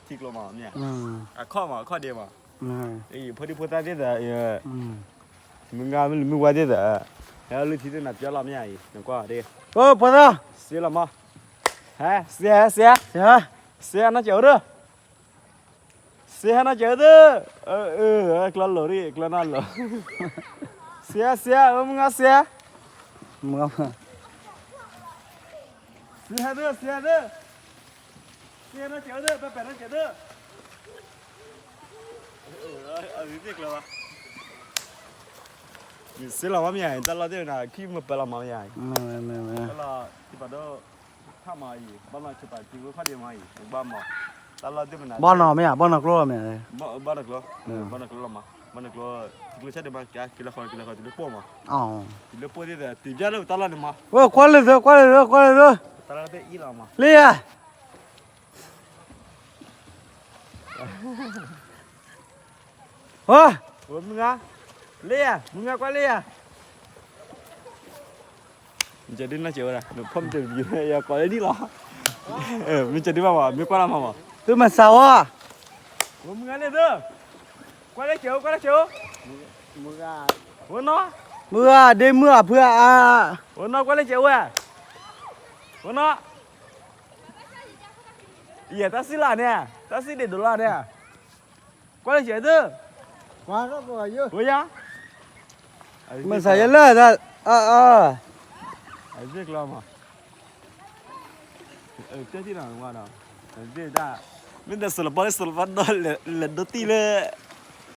ထံကျိမးမ့ၢ်, အခီၣ်မး အခီၣ်ဒ့မး, ဖိဒံဖိသၣ်သ့ၣ်သၢ, မုၢ်ဂၤမုၢ်လံမုၢ်ဝါသ့ၣ်သၢ, ဟဲလၢထံသ့ၣ်နၤပျီလီၤမ့ၢ်အံၤ နကွၢ်ဒ့, ဖိသၣ်, စ့လီၤမး, ဟဲ, စ့ဟဲ, စ့ဟဲ, စ့ဟဲနီၢ်စဲးဧၢဒၢ, စ့ဟဲနီၢ်စဲးဧၢဒၢ, ကျီလိာ်ရံၣ် ကျီနီၢ်လိာ်, စ့ဟဲ စ့ဟဲ မုၢ်ဂၤစ့ဟဲ, စ့ဟဲဒၢ စ့ဟဲဒၢ, စ့ဟဲနီၢ်စဲးဧၢဒၢ ပှၤပဲာ်နီၢ်စဲးဒၢ, အဂ့ၢ်သ့ၣ်ကျၢၤဘၣ်, စ့လီၤမးမ့ၢ်ယါ တၢ်လီၢ်သ့ၣ်မနၤ ခံမပၢလီၤမးမ့ၢ်ယါ, တၢ်လီၢ်သ့ၣ်ပဒိၣ် ထၣ်မးအံၤ ဘၣ်နီၢ်ဆိပာ်ထံဝဲခီၣ်ဒ့မးအံၤ ဘၣ်မး, တၢ်လီၢ်သ့ၣ်မနၤ ဘၣ်နီၢ်မ့ၢ်ဧါ ဘၣ်နီၢ်ကျိမ့ၢ်, ဘၣ်နီၢ်ကျိ, ဘၣ်နီၢ်ကျိလီၤမး, ဘၣ်နီၢ်ကျိ, ထံကျိဆၣ်ဒ့မး က့ၤလီၤဃီ က့ၤလီၤဃီ တုၤလၢပိၢ်မး, တုၤလၢပိၢ်သ့ၣ်ဒီး တုၤဘၣ်လၢတၢ်လီၢ်န့ၣ်မး, ဝဲကွၢ်လၢသၢ ကွၢ်လၢသၢ ကွၢ်လၢသၢ, တၢ်လီၢ်သ့ၣ်အံၤလီၤမး, လ့ယါ ဝဲ, ဝဲမုၢ်ဂၤ, လ့ယါ, မုၢ်ဂၤကွၢ်လ့ယါ, မ့ၢ်ကဒုနီၢ်စဲးဝဲဒၣ် နဖီၣ်မ့ၢ်တယိၤ ယကွၢ်လၢဒ်လီၤ, မ့ၢ်ကဒုဘၣ်မး မ့ၢ်ကွၢ်လၢမးမး, သုမၤစၢၤဝဲ, ဝဲမုၢ်ဂၤလ့သု, ကွၢ်လၢစဲးဧၢ ကွၢ်လၢစဲးဧၢ, ဝဲနီၢ်, မုၢ်ဂၤ ဒ့မုၢ်အဖုအါ, ဝဲနီၢ်ကွၢ်လၢစဲးဝဲ, ဝဲနီၢ် ယဲ တၢ်စံၣ်လၢန့ၣ်, တၢ်စံၣ်ဒ့ဒိးလၢန့ၣ်, ကွၢ်လၢစဲးသု, ဝဲယါ, မ့ၢ်စးယဲလၢ, အၢ, မ့ၢ်တစလပီလၢစလပီဒီး လဲၤဒိတံၢ်လၢ